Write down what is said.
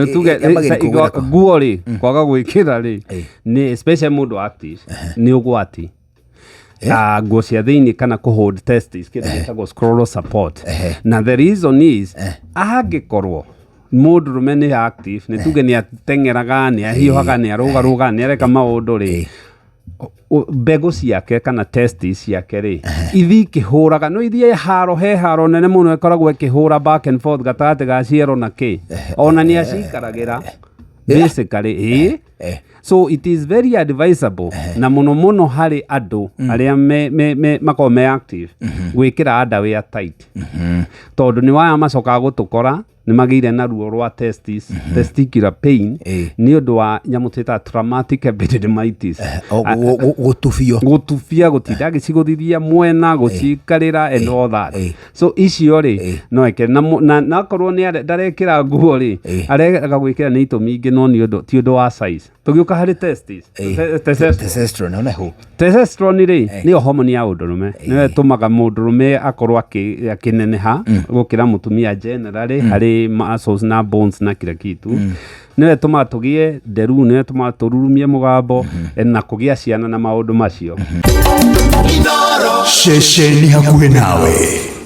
Tuge Ĩambagĩrĩria kũgwĩra kũ? Nguo rĩ, kwaga gwĩkĩra rĩ, nĩ especially mũndũ active, nĩ ũgwati. Ah, nguo cia thĩinĩ kana kũ hold testis, kĩndũ gĩtagwo scrotal support. Na the reason is, angĩkorwo mũndũrũme nĩ active, nĩ tuge nĩ ateng'eraga, nĩ ahiũhaga, nĩ arũgarũga, nĩ areka maũndũ rĩ, mbegũ ciake kana testis ciake rĩ, ithiĩ ikĩhũraga, no ithiĩ haro, he haro nene mũno ĩkoragwo ĩkĩhũra back and forth gatagatĩ ga ciero na kĩ, ona nĩ acikaragĩra basically, ĩĩ. So it is very advisable, na mũno mũno harĩ andũ arĩa me makoragwo me active, gwĩkĩra underwear tight, tondũ nĩ waya macokaga gũtũkora nĩ magĩire na ruo rwa testis, testicular pain, nĩ ũndũ wa nyamũ twĩtaga traumatic epididymitis. O, gũtubio. Gũtubia, gũtinda agĩcigũthithia mwena, gũcikarĩra and all that. So icio rĩ, no eke na na akorwo nĩ ndarekĩra nguo rĩ, arega gwĩkĩra nĩ itũmi ingĩ, no nĩ ũndũ ti ũndũ wa size. Tũgĩũka harĩ testis, testosterone. Testosterone onaho. Testosterone rĩ, nĩyo homoni ya ũndũrũme, nĩyo ĩtũmaga mũndũrũme akorwo akĩneneha gũkĩra mũtumia generally harĩ muscles na bones na kila kitu. Nĩyo ĩtũmaga tũgĩe nderu, nĩyo ĩtũmaga tũrurumie mũgambo na kũgĩa ciana na maũndũ macio. Ceceni hakuhĩ nawe.